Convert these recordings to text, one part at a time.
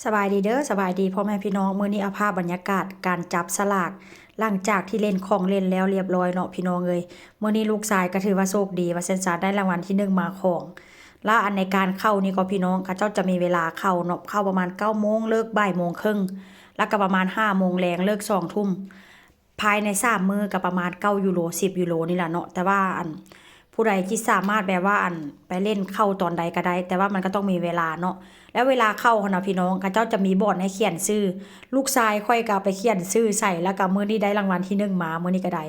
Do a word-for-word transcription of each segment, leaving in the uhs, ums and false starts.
สบายดีเด้อ สบายดีพ่อแม่พี่น้อง มื้อนี้เอาภาพบรรยากาศการจับสลาก หลังจากที่เล่นของเล่นแล้วเรียบร้อยเนาะพี่น้องเอ้ย มื้อนี้ลูกชายก็ถือว่าโชคดีว่าซั่นซะ ได้รางวัลที่หนึ่งมาของ และอันในการเข้านี่ก็พี่น้อง เขาเจ้าจะมีเวลาเข้าเนาะ เข้าประมาณเก้าโมง เลิกบ่ายโมงครึ่ง แล้วก็ประมาณห้าโมงแลง เลิกสองทุ่ม ภายในสามมื้อก็ประมาณเก้ายูโร สิบยูโรนี่แหละเนาะ แต่ว่าอัน ผู้ใดที่สามารถแบบว่าอัน ไปเล่นเข้าตอนใดก็ได้ แต่ว่ามันก็ต้องมีเวลาเนาะ แล้วเวลาเข้าหั้นนะพี่น้อง เขาเจ้าจะมีบอร์ดให้เขียนชื่อ ลูกชายข้อยก็เอาไปเขียนชื่อใส่ แล้วก็มื้อนี้ได้รางวัลที่หนึ่งมา มื้อนี้ก็ได้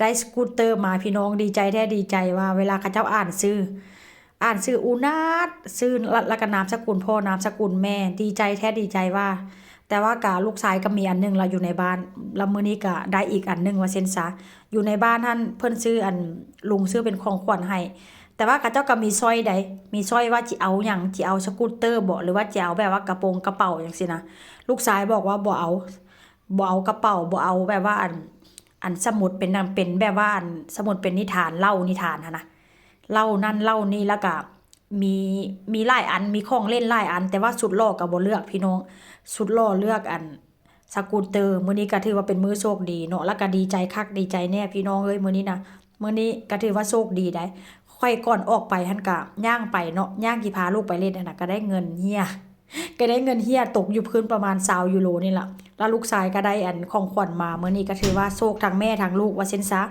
ได้สกูตเตอร์มาพี่น้อง ดีใจแท้ดีใจว่าเวลาเขาเจ้าอ่านชื่อ อ่านชื่ออุนัท ชื่อ แล้วก็นามสกุลพ่อนามสกุลแม่ ดีใจแท้ดีใจว่า แต่ว่ากะลูกชายก็มีอันหนึ่งละอยู่ในบ้าน แล้วมื้อนี้ก็ได้อีกอันหนึ่งว่าซั่นซะ อยู่ในบ้านหั้นเพิ่นซื้ออัน ลุงซื้อเป็นของขวัญให้ แต่ว่าเขาเจ้าก็มีสร้อยใด มีสร้อยว่าจิเอาหยัง จิเอาสกูตเตอร์บ่ หรือว่าจิเอาแบบว่ากระโปรงกระเป๋าจั่งซี้นะ ลูกชายบอกว่าบ่เอา บ่เอากระเป๋า บ่เอาแบบว่าอัน อันสมุดเป็น เป็นแบบว่าอันสมุดเป็นนิทาน เล่านิทานหั้นนะ เล่านั่นเล่านี่ แล้วก็มี มีหลายอัน มีของเล่นหลายอัน แต่ว่าสุดหล่อก็บ่เลือกพี่น้อง สุดหล่อเลือกอันสกูตเตอร์ มื้อนี้ก็ถือว่าเป็นมื้อโชคดีเนาะ แล้วก็ดีใจคักดีใจแน่พี่น้องเอ้ย มื้อนี้นะ มื้อนี้ก็ถือว่าโชคดีได้ ข้อยก่อนออกไปหั้นก็ย่างไปเนาะ ย่างสิพาลูกไปเล่นหั้นนะ ก็ได้เงินเหี่ย ก็ได้เงินเหี่ยตกอยู่พื้นประมาณซาวยูโรนี่ล่ะ แล้วลูกชายก็ได้อันของขวัญมา มื้อนี้ก็ถือว่าโชคทั้งแม่ทั้งลูกว่าซั่นซะ